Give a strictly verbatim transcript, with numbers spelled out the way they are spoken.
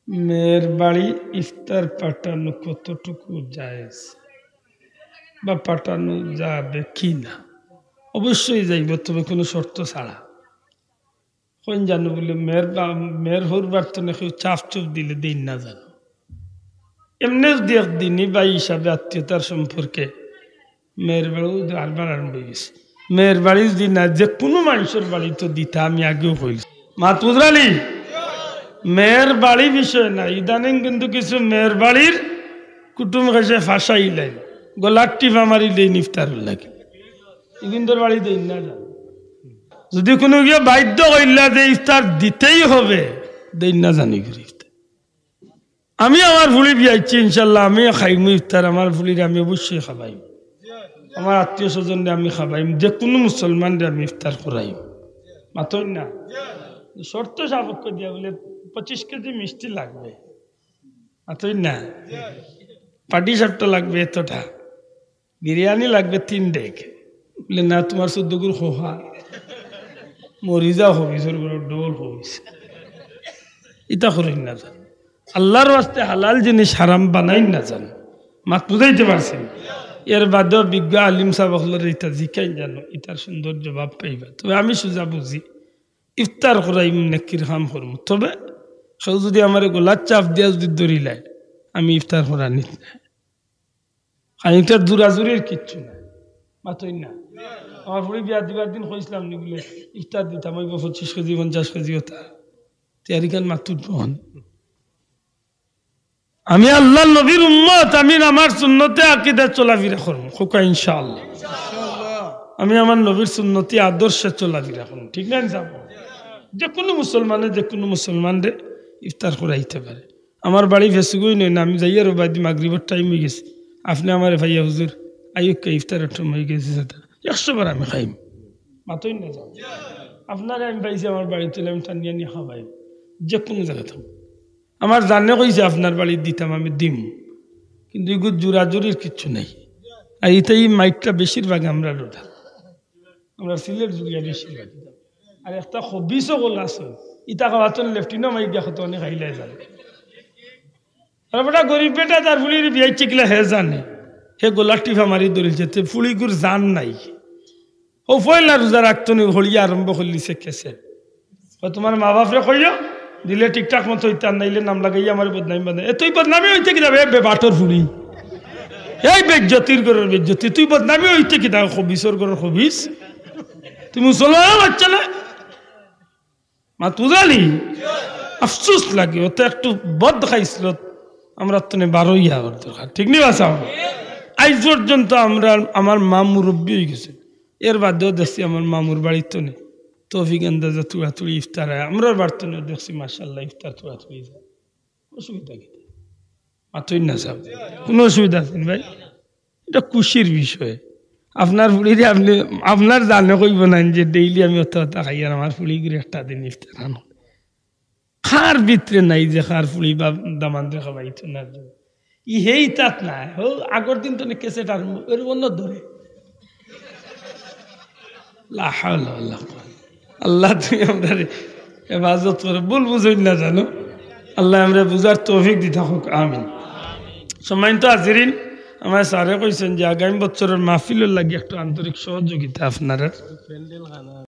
মেয়ের বাড়ি ইফতার পাঠানো কতটুকু জায়েজ বা পাঠানো যাবে কি না? অবশ্যই যাইব, তবে কোনো শর্ত ছাড়া। কইন জানো বুলে মেয়ের বা-, মেয়ের হউর বাড়িত নাকি চাপ চুপ দিলে দেইন না জানো। এমনে যদি একদিনই ভাই হিসাবে আত্মীয়তার সম্পর্কে মেয়ের বাড়িও আর বাড়ার হয়ে গেছে। মেয়ের বাড়ি যদি না, যে কোনো মানুষের বাড়ি তো দিতা, আমি আগেও কইছি। মাত বুঝরানি? মেয়ের বাড়ি বিষয় না, ইদানিং কিন্তু কিছু মেয়ের বাড়ির কুটুম কাছে ফাঁসাইলাই, গলার টিপা মারি দেইন ইফতার লাগে। ইগুইন্তর বাড়ি দেইন না জানো। যদি কোনো গিয়ে বাধ্য করিলা যে ইফতার দিতেই হবে, দেইন না জানি করে ইফতার। আমি আমার ফুড়ি বিয়াইছি, ইনশাল্লাহ আমি খাইমু ইফতার, আমার ফুড়ির আমি অবশ্যই খাবাইম, আমার আত্মীয় স্বজনরে আমি খাবাইম, যে কোনো মুসলমানরে আমি ইফতার করাইম। মাতইন না? শর্ত সাপেক্ষ দিয়া বুলে পঁচিশ কেজি মিষ্টি লাগবে। মাতইন না? পাটি সাপটা লাগবে এতটা, বিরিয়ানি লাগবে তিন ডেগ। বুলে, "না, তোমার চোদ্দ গুর খোহা, মরি যাও হবিসর গুলো ডবল হবিস।" ইতা করইন না জানো। আল্লাহর ওয়াস্তে হালাল জিনিস হারাম বানাইন না জানো। মাত বুঝাইতে পারছি? এর বাদেও বিজ্ঞ আলিম সাহেব অকলরে ইতা জিকাইন জানো, ইতার সুন্দর জবাব পাইবা। তবে আমি সুজা বুঝি, ইফতার করাইমু, নেকির কাম করমু। তবে কেউ যদি আমারে গলার চাপ দিয়া যদি ধরিলায়, আমি ইফতার করানিত না। খানিকটা জোরাজুরির কিচ্ছু নাই। মাতইন না? আমার ফুড়ি বিয়া দিবার দিন কইছিলাম নি বুলে, ইফতার দিতাম অইব পঁচিশ কেজি, পঞ্চাশ কেজি ওটা। তে আর ইখান মাতুর বহন। আমি আল্লাহর নবীর উম্মত, আমি আমার সুন্নতে আকিদা চলাফেরা করমু। কউক্কা ইনশাআল্লাহ। আমি আমার নবীর সুন্নতি আদর্শে চলাফেরা করমু। ঠিক না ইনশাআল্লাহ? যে কোনো মুসলমানে যে কোনো মুসলমানরে ইফতার করাইতে পারে। আমার বাড়ি ফেসুগই নয় না, আমি যাইয়ার বায়দি মাগরিবর টাইম অই গেছে। আপনে আমারে পাইয়া, "হুজুর, আইউক্কা, ইফতারর টাইম অই গেছে।" একশো বার আমি খাইমু। মাতইন না জানো। আপনারে আমি পাইছি আমার বাড়িত, আমি টানিয়া নিয়া খাবাইমু। যে কোনো জাগা থাকো। আমার জানে কইছে আপনার বাড়িত দিতাম, আমি দিমু। কিন্তু ইগু জোরাজুরির কিচ্ছু নাই। আর ইতা ই মাইকটা বেশিরভাগ আমরা লোটা। আমরা সিলেট জুড়িয়া বেশিরভাগ। আর একটা খবিস অকল আছে, ইতা খাওয়াতন লেফটিনও মাইক দিয়া কত অনেক খাইলাই জানে। আর বেটা গরিব বেটা, তার ফুড়ির বিয়াই চিকলা হে জানে, হে গলার টিপা মারি ধরিলছে, তে ফুড়িগুর জান নাই। ও পয়লা রোজা রাখতো নি, হলিয়া আরম্ভ করলিছে কেসে। ও তোমার মা বাপরে কইও, দিলে ঠিকঠাক মতো হইতে, আর নাইলে নাম লাগাইয়া আমার বদনামি বানাই। এ তুই বদনামি হইতে কি যাবে? এ বেবাটর ফুড়ি, এই বেজ্জতির ঘরের বেজ্জতি, তুই বদনামি হইতে কি যাবে? খবিসর ঘরের খবিস, তুই মুসলমান বাচ্চা না? মাত বুঝানি? আফসোস লাগে, অত একটু বদ খাইছিল, আমরা তো নে বারো ইয়া হওয়ার দরকার, ঠিক নি বাসা? আইজ পর্যন্ত আমরা, আমার মা মুরব্বী হয়ে গেছে, এর বাদেও দেখছি আমার মামুর বাড়ির তনে তৌফিক আন্দাজে তুড়াতুড়ি ইফতার হয়, আমরার বাড়ির তনে দেখছি মাশাআল্লাহ ইফতার তুড়াতুড়ি যায়। অসুবিধা কি? মাতইন না সাব, কোনো অসুবিধা আছে নি ভাই? এটা খুশির বিষয়। আপনার ফুড়িরে আপনে, আপনার জানে কইব না যে ডেইলি আমি অত অত খাই আর আমার ফুড়িগুরে একটা দিন ইফতার আনো। কার ভিতরে নাই যে কার ফুড়ি বা দামান্দরে খাওয়াইতো না? ই হেই তাত নাই। ও আগর দিন তো নে ক্যাসেট আর এর অন্য ধরে। লা হাওলা ওয়ালা কুওয়াতা। আল্লাহ তুমি আমরারে হেফাজত করো, ভুল বুঝইন না জানো। আল্লাহ আমরারে বুঝার তৌফিক দি থাকুক, আমিন। সম্মানিত হাজিরিন, আমার স্যারে কইছেন যে আগামী বছরের মাহফিলর লাগি একটু আন্তরিক সহযোগিতা আপনারার।